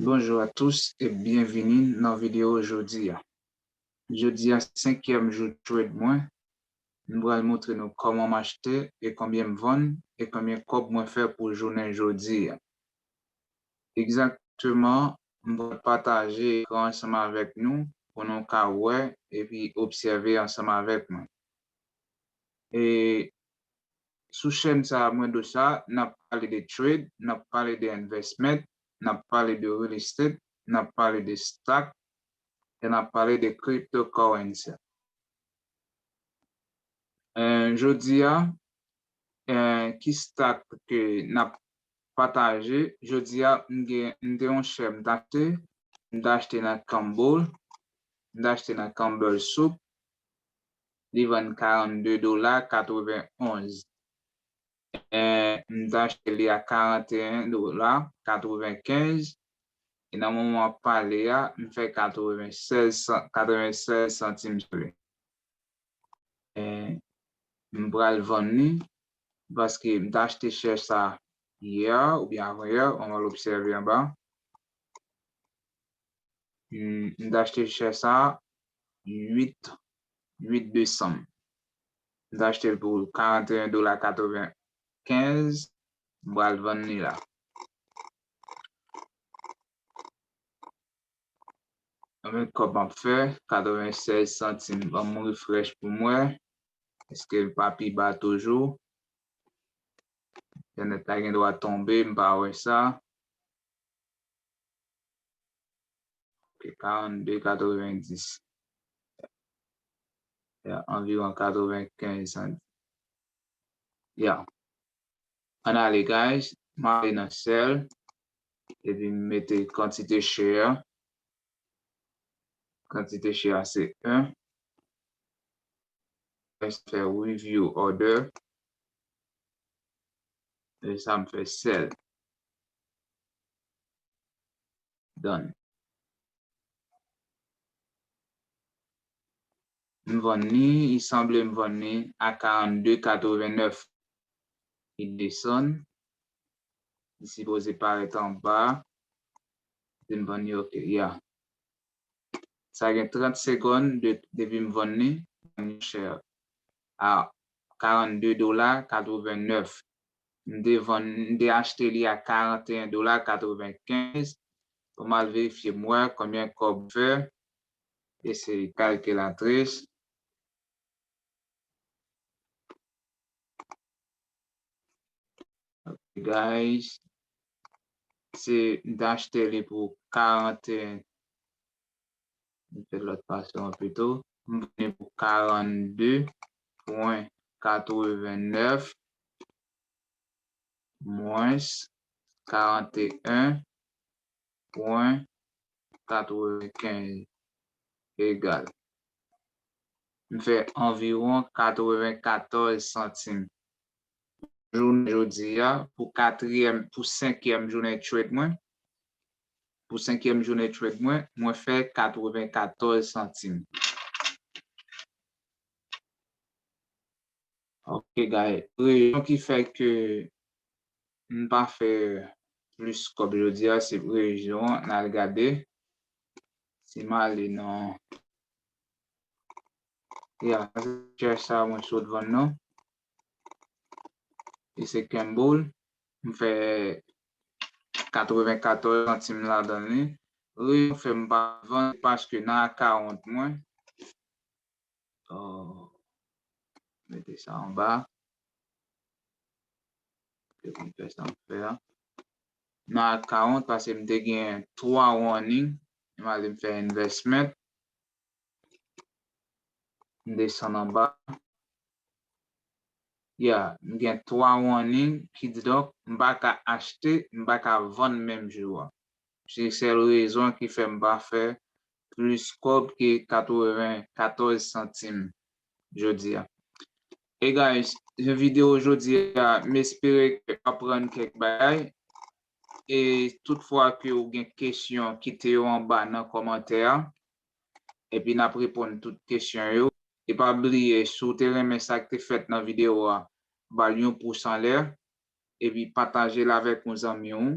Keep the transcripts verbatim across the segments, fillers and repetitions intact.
Bonjour à tous et bienvenue nan videyo jodi a. Jodi a senkyèm jou trade mwen. M pral montre nou kòman m achte e konbyen m vann e konbyen kòb mwen fè pou jounen jodi a. Egzakteman, m pral pataje ekran ansanm avèk nou pou nou ka wè epi obsève ansanm avèk mwen. E sou chèn sa a, mwen di w sa, n ap pale de trade, n ap pale de investment, n ap pale de real estate, n ap pale de stock, e n ap pale de cryptocurrency. Eh, jodi a, eh, ki stock ke n ap pataje? Jodi a, m gen, m te yon share m t achte, m t achte nan Campbell, m t achte nan Campbell Soup, li vann karannde dola katrevenn-onz. Eh, m t achte li a karanteyen dola katrevenkenz, e nan moman m ap pale a, m fè katrevensèz san, katrevensèz santim sou li. Eh, m pral vann li, paske m t achte share sa yè oubyen avan yè, ann al obsève anba. Hmm, m t achte share sa uit, uit desanm. M t achte l pou karanteyen dola katrevenkenz, m pral vann li la. Konbyen kòb m ap fè? Katrevensèz santim. Ban m refresh pou m wè. Èske l pa pi ba toujou? Entènèt la gen dwa tonbe, m pa wè sa. Ok, karannde katrevendis. Ya, anviwon katrevenkenz santim. Ya. Ann ale, guys. M ale nan sell. Epi m mete kantite share. Kantite share a se en. Fè review order. E sa m fè sell. Done. M vann li, li sanble m vann li a karannde katrevennèf. Li desann. Li sipoze parèt anba. Epi m vann li, ok, ya. Sa gen trant segonn de, depi m vann li, m vann li chè a karannde dola katrevennèf. M te vann, m te achte li a karanteyen dola katrevenkenz. Pou m al verifye m wè konbyen kòb fè. Eseye kalkilatris. Ok, guys. Se, m te achte li pou karanteyen. M fè lòt fason an pito. M vann li pou karannde pwen katrevennèf mwens karanteyen pwen katrevenkenz egal. M fè anviwon katrevenkatòz santim. Jounen jodi a, pou katriyèm, pou senkyèm jounen trade mwen, pou senkyèm jounen trade mwen, mwen fè katrevenkatòz santim. Ok, guys. Rezon ki fè ke m pa fè plis kòb jodi a, se rezon an, n al gade. Si m ale nan, ya, chè sa mwen sot vann nan. E se Campbell. M fè katrevenkatòz santim ladan li. Rezon fè m pa vann, paske nan akawont mwen, Oh, mete sa anba. Epi m fè sa m fè a. Nan akawont, paske m te gen twa warning. M ale m fè investment. M desann anba. Ya, m gen twa warning, kidonk m pa ka achte, m pa ka vann menm jou a. Se sèl rezon ki fè m pa fè plis kòb ke katrevenkatòz santim jodi a. E guys, videyo jodi a, m espere ke w aprann kèk bagay. E toutfwa ke w gen kesyon, kite yo anba nan kòmantè a. Epi n ap reponn tout kesyon yo. E pa bliye, si w te renmen sa k te fèt nan videyo a, ba l yon pous anlè. Epi pataje l avèk yon zanmi w.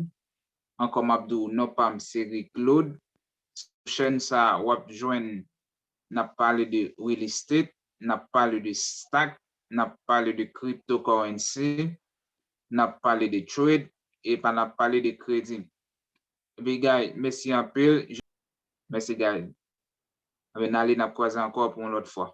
Ankò m ap di w, non pa m se Rick Claude. Sou chèn sa a, w ap jwenn, n ap pale de real estate, n ap pale de stock, n ap pale de cryptocurrency, n ap pale de trade, epi n ap pale de kredi. Epi guys, mèsi anpil. Mèsi guys. Anben n ale, n ap kwaze ankò pou yon lòt fwa.